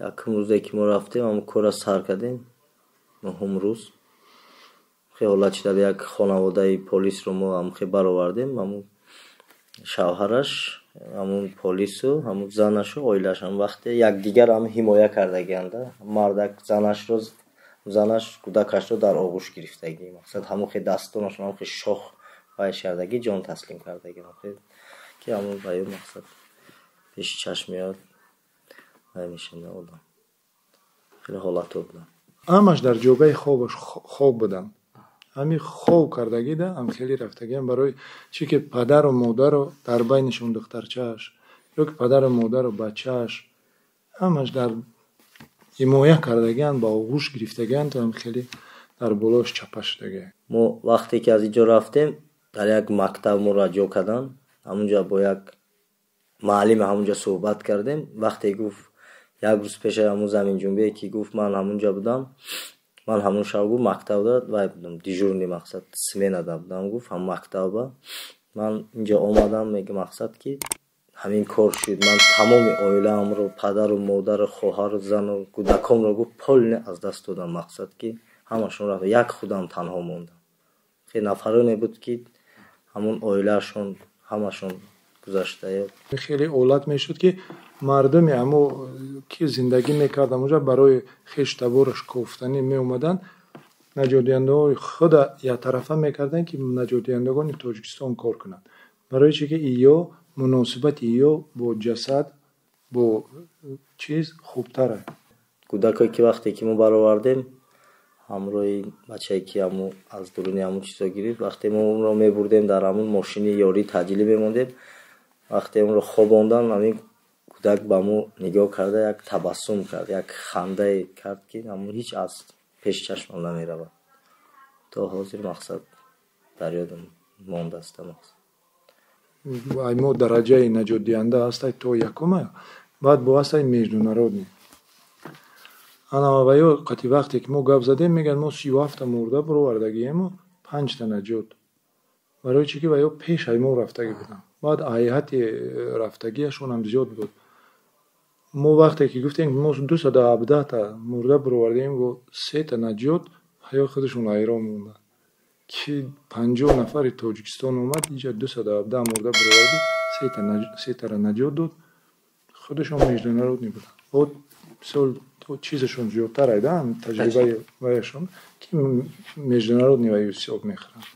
Якум рӯзе, ки мо рафтем, ҳамун корра сар кардем, нуҳум рӯз хе ҳолат шуда, як хонаводаи полисро мо ҳамхе баровардем. Ҳамун шавҳараш, ҳамун полису, ҳамун занашу оилааш ҳам вақте якдигар ҳам ҳимоя кардагианда. Мардак занашро, занаш кӯдакашро дар оғӯш гирифтагӣ, мақсад, ҳамун хе дастонашон ҳамхе шох вайш кардагӣ, ҷон таслим кардагӣ, ки ҳамун ба ё мақсад пеши чашм меояд, вай мешавад одам. Хеле ҳолатҳо буданд. Ҳамаш дар ҷогаи хобаш хоб буданд. Ҳамин хоб кардагида ҳам хеле рафтагиам, барои чӣ ки падару модару дар байнишон духтарчааш ё ки падару модару бачааш ҳамаш дар ҳимоя кардагианд, ба оғӯш гирифтагианд, ҳам хеле дар болош чапа шудагиа. Мо вақте ки аз инҷо рафтем, дар як мактаб моро ҷо карданд. Ҳамунҷо бо як муаллиме ҳамунҷо суҳбат кардем. Вақте гуфт, як рӯз пеша ҳамун заминҷунбие ки гуфт, ман ҳамунҷо будам, ман ҳамун шаб, гуфт, мактабда вай будам, дежурный, мақсад, сменада будам, гуфт, ҳам мактаба. Ман инҷо омадам, мега, мақсад, ки ҳамин кор шуд, ман тамоми оилаамро, падару модару хоҳару зану кӯдаконро, гуфт, полный аз даст додам, мақсад, ки ҳамашон рафт, як худам танҳо мондам. Хеле нафароне буд, ки ҳамун оилаашон ҳамашон гузашта. Хеле ҳолат мешуд, ки мардуми ҳамо, ки зиндагӣ мекард ҳамонҷа, барои хештабораш кофтанӣ меомаданд, наҷотдиҳандаҳои худа яктарафа мекарданд, ки наҷотдиҳандагони Тоҷикистон кор кунанд, барои чӣ ки иё муносибати иё бо ҷасад, бо чиз хубтар аст. Кӯдакое, ки вақте ки мо баровардем, ҳамроҳи бачае, ки ҳамун аз дуруни ҳамун чизо гирифт, вақте мо онро мебурдем, дар ҳамун мошини ёрии таъҷилӣ мемондем, вақте онро хобондан, ҳамин кӯдак ба мо нигоҳ карда, як табассум кард, як хандае кард, ки ҳамун ҳеҷ аз пеши чашмам намеравад то ҳозир, мақсад, дар ёдам мондааст, мақсад. Мо дараҷаи наҷотдиҳанда ҳастай то якума, баъд бо ҳастай международный. Ана ва ё қати вақте ки мо гап задем, мегӯянд, мо 37-та мурда баровардагиему панҷта наҷот, барои чӣ ки ва ё пеш ай мо рафтагӣ буданд, баъд ҳайати рафтагиашонам зиёд буд. Мо вақте ки гуфтем, мо 217-та мурда баровардем, сета наҷот, ҳаё худашон ҳайрон монданд, ки 50 нафари Тоҷикистон омад инҷа, 217 мурда бароварду сетара наҷот дод. Худашон международный буданд, мисол, чизашон зиёдтар айда, таҷрибаи ваяшон, ки международный ваю ҳисоб мехӯранд.